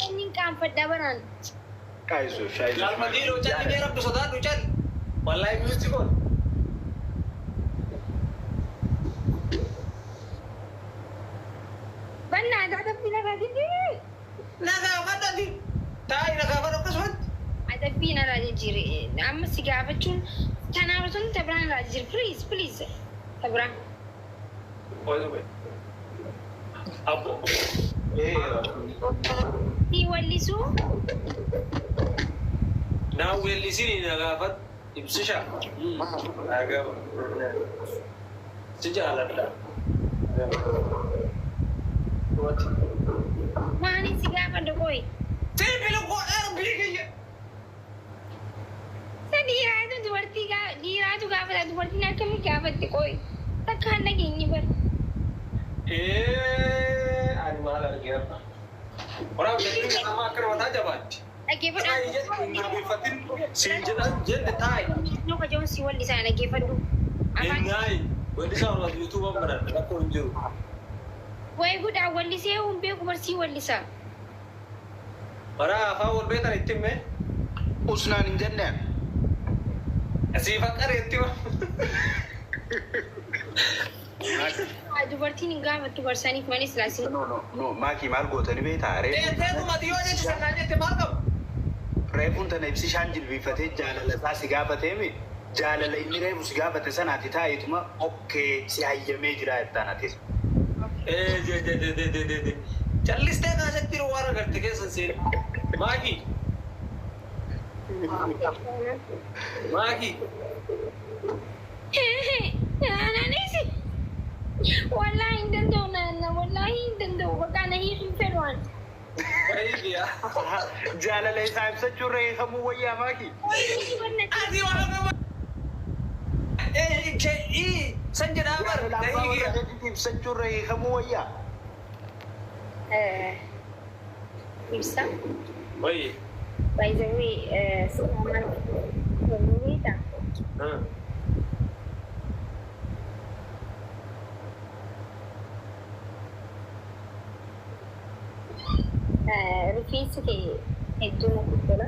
Inni qaanfadhaa baraan. Ayizoosh ayizoosh. Laalmadiiroo calli mee rabbi sodaadhu calli. Wallaahi miyuutti goon. Bannaa adabbii narraa jijjiiri. Na gaafadhati. Taa'i na gaafadhu akkasumatti. Adabbii narraa jijjiiri. Amma si gaafachuun kanaaf osoo hin tabiraan narraa jijjiiri. Please please. Tabiraan. Abbo. Si wallisuu. Naa weellisinii na gaafadhu. Ibsisha. Si jaaladha. Maaliin si gaafadhu qoy? Sibiila godhaa biyya kiyya. Isa dhiiraatu dubartii dhiiraatu gaafata, dubartiin akkamii gaafatti qoy? Takka hin dhageenye bara. Ani maal argee har'a? Waraab jechuun nama akka mataa jabaatti. Dhaggeeffadhu. Hin jilbeeffatin siin jedhan jenne taa'i. Nu kajoon si wallisaa, dhaggeeffadhu. Afaan Ennaayi weellisaa ormaati yuutuubaan baradha, rakkoon hin jiru. Wayi gudhaa, wallisee hin beeku bar, si wallisaa. Maraa afaan wal beekan itti himee. Usnaan hin jenneen. Siif akka itti hima. Dubartiin hin gaafattu barsaniif malee silaasi. No, no, no, maakii maal gootani beektaa? Teetumati yoo jechi sanaan jette maal qabu? Reefuun tana ibsishaan jilbiifatee jaalala isaa si gaafateemi, jaalala inni reefu si gaafate sanaati taa'ituma okay si hayyamee jira jettaan atis. Ee je je je je je je. Callistee kaasatti waan agarte keessa seeni. Maakii. Maakii. Anaanis wallaahi hin danda'u, na wallaahi hin danda'u, bakka na hiikuu fedhu waan. Baay'ee. Jaalala isaa ibsachuu irra hiikamuu wayyaa, maakii. Ati waan nama. Ee san jedhaa bar. Jaalala abbaa warra keetiitti ibsachuu irra hiikamuu wayyaa. Ibsa. Wayyi. By the way, maal beektaa? Rifeensi kee hedduu natti tola.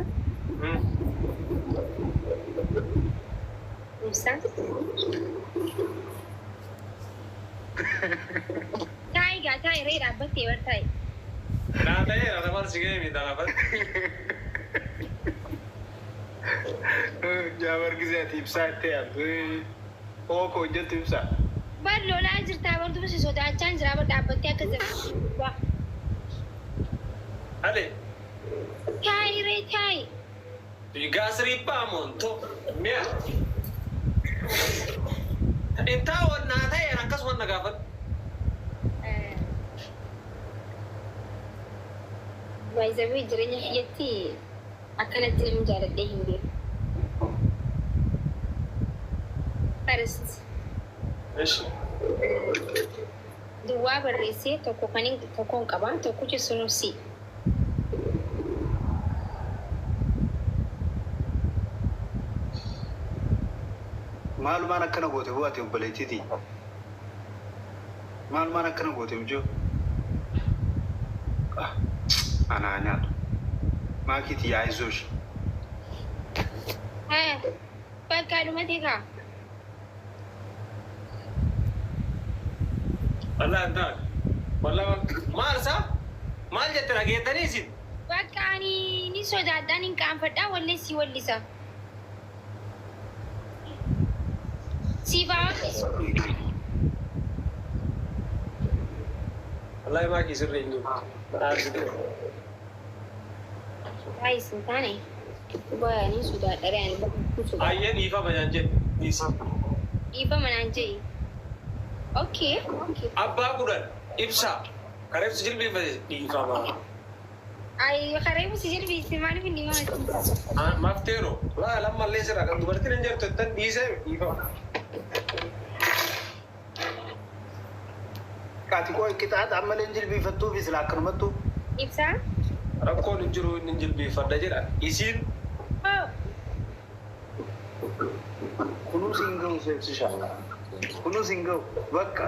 Ibsa. Taa'i gaa, taa'i ree, dhaabbattee bar, taa'i. Naa ta'eera, nama si ga'e miti lafa. Jaabar gisee ati ibsaa itti yaabdu. Ooko hojjettu ibsaa. Bar lolaa jirtaa bar, duba si sodaachaa jira bar, dhaabbattee akka jira. Ale. Taa'i ree, taa'i. Gaasiriippaa moonto. Mi'a. Intaa naa ta'eera, akkasuma na gaafadhu. By the way, jireenya kiyyatti akkanatti namni jaaladhee hin beeku. First. Eshi. Duwwaa barreessee tokko kan tokkoon qaba, tokkichi sunuu si. Maalumaan akkana goote bu'aate obboleettiiti? Maalumaan akkana goote mijoo? Anaa nyaatu. Maakiiti yaa'izoosh. Bakka dhumate kaa. Wallahi intaa. Wallahi maal isaa? Maal jette, dhageettanii isin? Bakka ani ni sodaadhaan hin qaanfadhaa, wallee si wallisa. Siif haa wallisu. Wallahi maakii sirrii hin jiru. Aarsite. Guys, hin taane. Dhugaa ni sodaadha, ani bakka sodaadha. Ayyee, dhiifama naan jedhe. Dhiisi. Dhiifama naan jedhi. Okay. Abbaa 10 ibsaa. Kareef si jilbiifate dhiifama. Ay, kareefu si jilbiiste, maaliif hin dhiifama? Mafteero. Laa lammallee sirraa kan dubartiin hin jirtu ittan dhiisee dhiifama. Ati qoy, qixaaxa ammallee hin jilbiifattuufi sila akkanumattu. Ibsaa? Rakkoon hin jiru, inni hin jilbiifadha jedha. Isiin Oh. Kunuus hin ga'u, seebsisha. Kunuus hin ga'u. Bakka.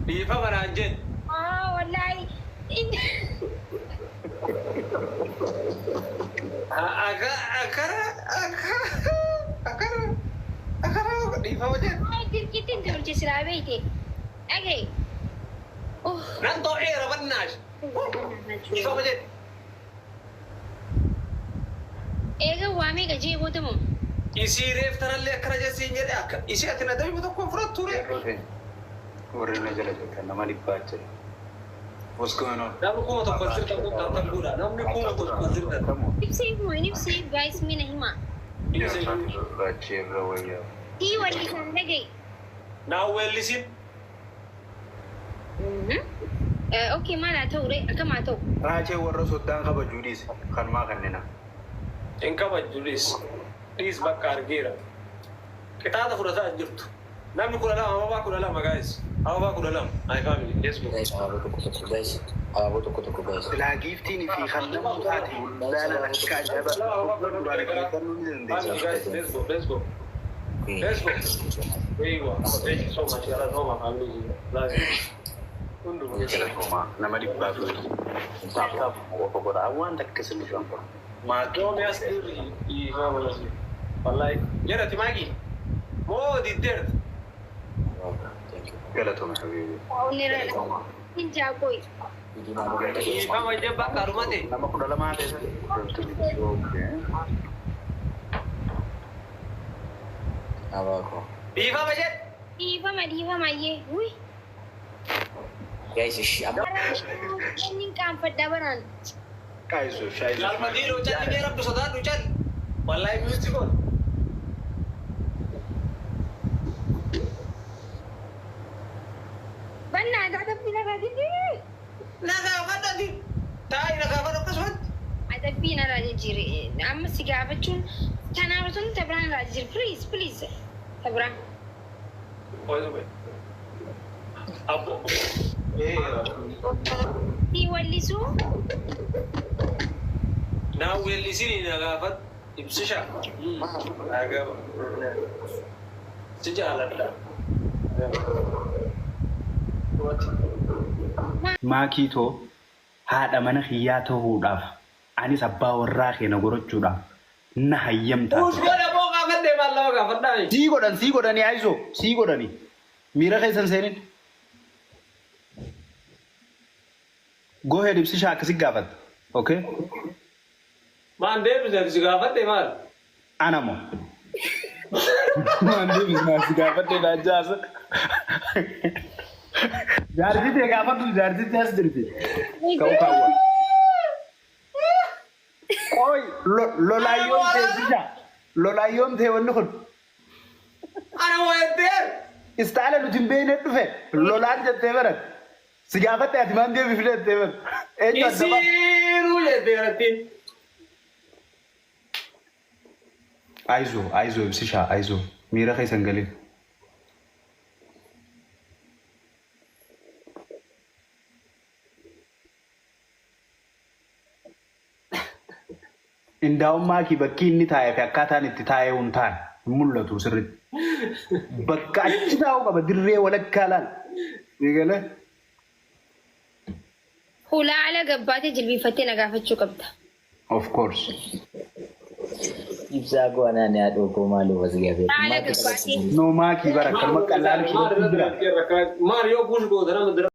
Dhiifama naan jedhe. Ah, wallahi. Akka akkana akka akkana akkana dhiifama jedhe. Dirqitti hin tolche silaa beeyte. Dhagaye. Nan too'eera bannaash. Dhiifama jedhe. Eega waa meeqa jee booda moo? Isii reef tanallee akkana jessiin jedhe akka isii ati na dabibu tokkoon fudhattu ree. Warri na jala jirtan nama dhibbaa jira. What's going on? Namni 1000 sirta kun tattabbuudha. Namni 1000 sirta. Come on. Ibsee moo hin ibsee guys mina hima. Raachee irra wayyaa. Sii wallisan dhagaye. Naa weellisin. Okay, maal haa ta'u ree, akkam haa ta'u? Raachee warra soddaan kabajuu dhiise. Kanumaa kannena. Hin kabajju dhiis. Dhiis bakka argeera. Qixaata fudhataa hin jirtu. Namni 12 ababaa 12 guys. Ababaa 12. My family. Let's go. Guys, abaaboo tokko tokko guys. Abaaboo tokko tokko guys. Silaa giiftiin fi kan nama taate wallaalaan akka ajaa'ibaa duraan kennuu ni dandeessa. Family guys, let's go. Let's go. Let's go. There you go. Thank you so much. Galatooma family. Love you. Hunduma. Galatooma nama dhibbaa fi tap tap qofa godha. Waan takka isin dhufan godha. Maakii. Yoomi as dirri dhiifama lasii. Wallahi. Jedhati maaki. Moo diddeerti. Thank you. Galatooma habiibi. Hin jaaqoy. Dhiifama jee bakka dhumate. Nama 12 keessatti. Abaaboo. Dhiifama jee. Dhiifama dhiifama ayyee. Wuy. Guys, ishi amma Inni qaanfadhaa baraan. Qaayisoo shaayisoo. Laalmadiiroo calli mee rabbi sodaadhu calli. Wallahi miusti kun. Bannaa adabbii narraa jijjiiri. Nagaa fadhati. Taa'i nagaa fadhu akkasumatti. Adabbii narraa jijjiiri. Amma si gaafachuun kanaaf osoo hin tabiraan irraa jijjiiri. Please please. Tabiraan. Abbo. Si wallisuu. Naa weellisinii nagaa fadhu. Ibsisha. Nagaa. Si jaaladha. Maakiitoo haadha mana kiyyaa ta'uudhaaf anis abbaa warraa keenya gorachuudhaaf na hayyamtaa. Uus godha moo gaafadhee maal lama gaafadhaa? Sii godhan, sii godhanii, ayisoo sii godhanii miira keessan seenin. Go ahead, ibsishaa akkasi gaafatta. Okay? Maan deebisee si gaafadhee maal? Ana moo? Maan deebisnaa si gaafadhee naa jaasa. Jaartii tee gaafadhu, jaartii tee as jirti. Ka'u kaawwa. Qoy, lolaayyoon tee ibsishaa. Lolaayyoon tee wanni kun. Ana wayanteer. Istaala nuti hin beekne dhufe lolaan jettee baran. Si gaafadhe ati maan deebifne jettee baran. Eenyu adda ba'a? Isiinuu jettee kanattiin. Ayizoo, ayizoo ibsishaa, ayizoo miira keessan galin. Indaa'ummaa maakii bakki inni taa'ee fi akkaataan itti taa'ee hin taane hin mul'atu sirriitti. Bakka achi taa'uu qaba dirree walakkaa laal. Eegale. Hulaa ala gabbaatee jilbiinfattee na gaafachuu qabda. Of course. Ibsaa koo anaan yaaduu koo maaloo as gaafee. Haala gabbaatee. No maakii bara akkanuma qallaan jira. Maal yoo push goota nama dira.